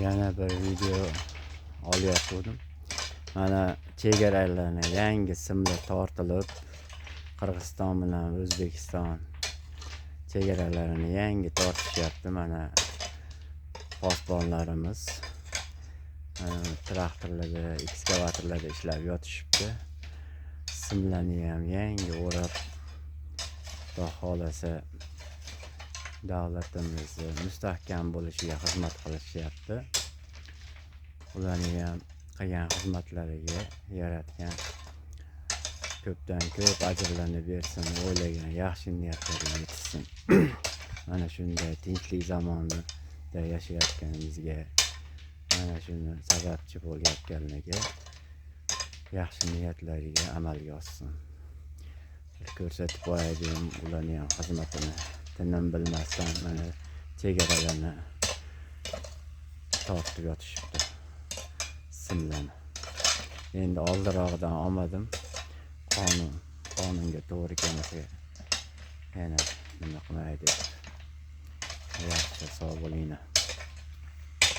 Yana bir video olyaptim. Mana chegaralarni yangi simlar tortilib, Qirg'iziston bilan O'zbekiston chegaralarini yangi tortishyapti. Mana posbonlarimiz traktorlarda, ekskavatorlarda ishlab yotishibdi. Simlarni ham yangi o'rab, Xudo xohlasa, davlatimizni mustahkam bo'lishiga xizmat qilishyapti. Ularni ham qilgan xizmatlariga Yaratgan ko'pdan ko'p ajrlarni bersin, o'ylagan yaxshi niyatlariga yetishsin. Mana shunday tinchlik zamonda yashayotganimizga, mana shuni sababchi bo'layotganligi yaxshi niyatlariga amalga oshsin. Bir ko'rsatib qo'yay dedim ularni ham xizmatini, tinim bilmasdan mana chegaralarni tortib yotishibdi simlarni. Endi oldirog'idan olmadim. Qonunga to'g'ri kelmasa, yana nima qilmay deb. Yaxshi, sog' bo'linglar.